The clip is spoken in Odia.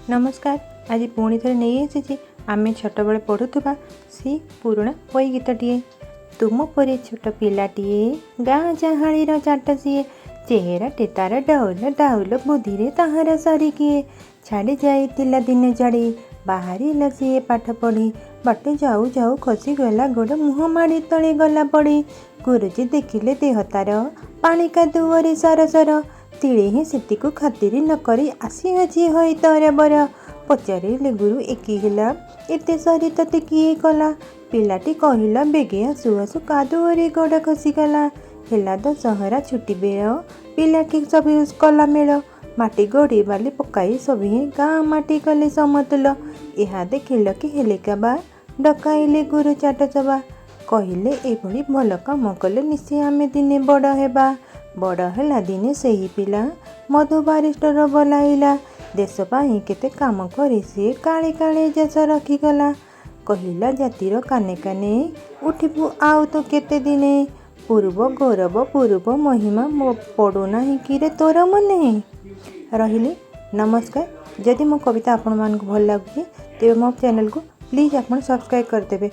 ନମସ୍କାର। ଆଜି ପୁଣି ଥରେ ନେଇ ଆସିଛି ଆମେ ଛୋଟବେଳେ ପଢ଼ୁଥିବା ସେଇ ପୁରୁଣା ପଇ ଗୀତଟିଏ। ତୁମ ପରି ଛୋଟ ପିଲାଟିଏ, ଗାଁ ଚାହାଳିର ଚାଟ ସିଏ। ଚେହେରାଟି ତାର ଡଉଲ ଡାଉଲ, ବୁଦ୍ଧିରେ ତାହାର ସରି କିଏ? ଛାଡ଼ି ଯାଇଥିଲା ଦିନେ ଝଡ଼ି, ବାହାରିଲା ସିଏ ପାଠ ପଢ଼ି। ବାଟେ ଯାଉ ଯାଉ ଖସିଗଲା ଗୋଡ଼, ମୁହଁ ମାଡ଼ି ତଳେ ଗଲା ପଡ଼ି। ଗୁରୁଜୀ ଦେଖିଲେ ଦେହ ତାର ପାଣି କାଦୁଅରେ ସର ସର। ତିଳେ ହିଁ ସେତିକୁ ଖାତିରି ନ କରି ଆସିଅଛି ହୋଇ ତରବର। ପଚାରିଲେ ଗୁରୁ, "ଏକି ହେଲା, ଏତେ ସରି ତୋତେ କିଏ କଲା?" ପିଲାଟି କହିଲା, "ବେଗେ ଆସୁ ଆସୁ କାଦୁଅରେ ଗୋଡ଼ ଖସିଗଲା।" ହେଲା ଦଶହରା ଛୁଟି ବେଳ, ପିଲାଟି ସବୁ କଲା ମେଳ। ମାଟି ଗୋଡ଼ି ବାଲି ପକାଇ ସଭିଏଁ ଗାଁ ମାଟି କଲେ ସମତୁଲ। ଏହା ଦେଖି ଲୋକେ ହେଲେ କାବା, ଡକାଇଲେ ଗୁରୁ ଚାଟ ସଭା। କହିଲେ, "ଏଭଳି ଭଲ କାମ କଲେ ନିଶ୍ଚୟ ଆମେ ଦିନେ ବଡ଼ ହେବା।" ବଡ଼ ହେଲା ଦିନେ ସେହି ପିଲା, ମଧୁ ବାରିଷ୍ଟର ବୋଲାଇଲା। ଦେଶ ପାଇଁ କେତେ କାମ କରି ସିଏ କାଳେ କାଳେ ଯଶ ରଖିଗଲା। କହିଲା ଜାତିର କାନେ କାନେ, ଉଠିବୁ ଆଉ ତୁ କେତେ ଦିନେ? ପୂର୍ବ ଗୌରବ, ପୂର୍ବ ମହିମା ପଡ଼ୁନାହିଁ କିରେ ତୋର ମନେ? ରହିଲି, ନମସ୍କାର। ଯଦି ମୋ କବିତା ଆପଣମାନଙ୍କୁ ଭଲ ଲାଗୁଛି, ତେବେ ମୋ ଚ୍ୟାନେଲକୁ ପ୍ଲିଜ୍ ଆପଣ ସବସ୍କ୍ରାଇବ୍ କରିଦେବେ।